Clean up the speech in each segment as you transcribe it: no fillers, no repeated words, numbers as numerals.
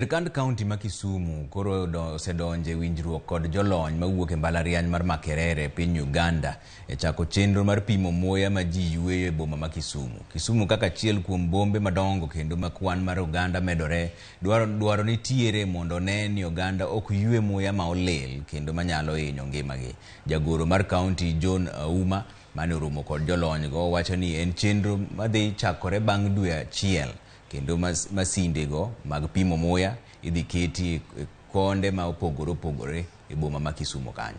Sirkand kaunti ma Kisumu koro osedonje winjruok kod jolony mawuok e mbalariany mar Makerere e piny Uganda e chako chenro mar pimo muya ma ji yweyo e boma ma Kisumu. Kisumu kaka achiel kuom bombe madongo kendo ma kwan mar oganda medore, dwaro nitiere mondo one ni oganda ok ywe muya ma olil kendo manyalo hinyo ngimagi. Jagoro mar kaunti John Auma mane oromo kod jolony go wacho ni en chenro madhi chakore bang' dwe achiel kendo masinde go mag pimo muya idhi keti e konde ma opogore opogore e boma ma Kisumu kanyo.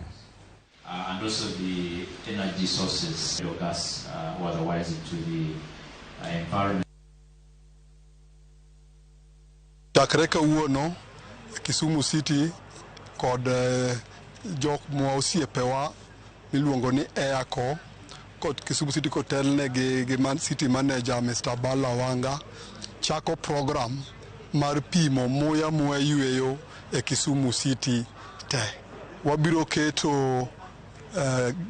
And also the energy sources, gas or otherwise into the environment. Chakre kawuono, Kisumu City kod jok ma osiepewa miluongo ni Airco kod Kisumu City kotelne gi man, City Manager Mr. Bala Wanga chako program mar pimo muya mwayweyo e Kisumu City te. Wabiro keto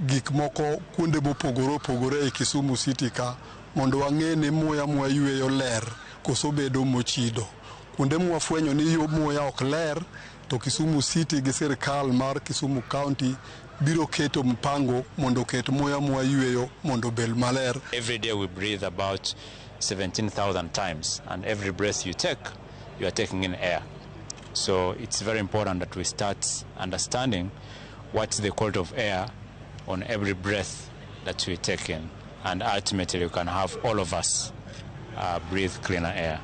gik moko kuonde mopogore opogore e Kisumu City ka mondo wang'e ni muya mwayweyo ler koso bedo mochido. Kuonde mwafwenyo ni yo muya ok ler to Kisumu City gi sirkal mar Kisumu County biro keto mpango mondo oket muya mwayweyo mondo obed maler. Every day we breathe about 17,000 times, and every breath you take, you are taking in air. So it's very important that we start understanding what's the quality of air on every breath that we take in. And ultimately, we can have all of us breathe cleaner air.